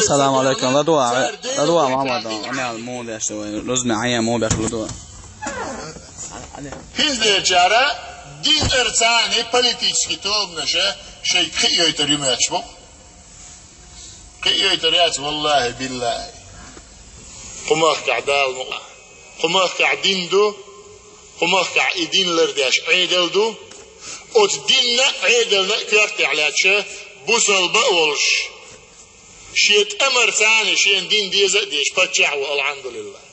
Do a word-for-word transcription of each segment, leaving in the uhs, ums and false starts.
Салам алейкум. Ладуа, ладуа, Мухаммад. Ана мун деш вай. Рузна ая мун беш ладуа. ХӀинца дерчара дин арцани политический тобнаша шайга кхиъ йойтар юмач бу. Кхиъ йойтар яц, валлахӀи, биллахӀи. Кху махкахь Дала мукъа. Кху махкахь дин ду. Кху махкахь и дин лардеш Ӏедал ду. Оцу динна а, Ӏедална а коьртехь лаьтташ бусалба а волуш, шен тӀамарцани шен дин деза а дезаш паччахь а ву, алхьамдулиллахӀ.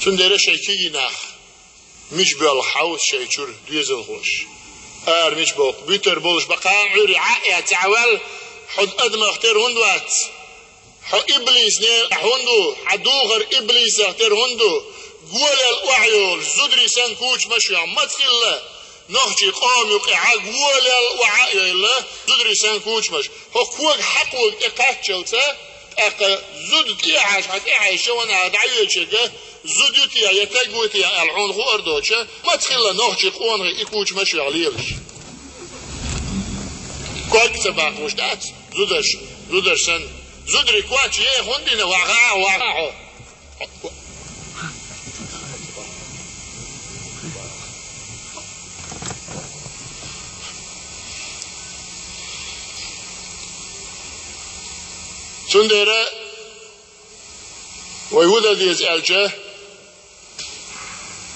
Цундела шайн кегий нах мича боьлху хьовса шайн чуьра доьзалхоша? Ара мича боху? Буьтар болуш бан кхана Ӏуьйре Ӏа а эцна ваьлла, хьо адамах тера хӀунда вац? Хьо иблис нера хӀунда ву? Хьан духар иблисах тера хӀунда ву? Голел охьайолуш, зударий санна куча машоьгӀ маца хилла? Нохчий къома юкъехь голел охьа а йойла, зударий санна куча машоьгӀ. Хьо кога хьакхога тӀе кхаччалца, тӀаккха зуда тӀехьаьжча хьан тӀехьаьжча ван а дӀайоьдуш ерг, зуда ю те я таг ву те аьлла хьуна хуур доцуш, маца хилла нохчий къонахий и куча машоьгӀ лелаш? Ког ца баккхуш дац зударш, зударш санна. Зударий коч е хӀунда дина, ваха, ваха хьо? Цундела вай хӀун дан деза аьлча,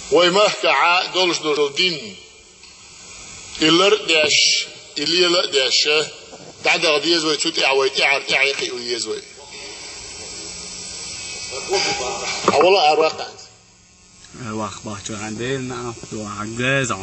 вай махкахьа долуш долу дин, и лар а деш, и лела а деш, дӀадаха деза вай, цу тӀехь вай тӀаьхьара тӀаьхье кхиъна веза вай. Хьан вала ара ваккха? Вах бахча хьан дена, вах геза.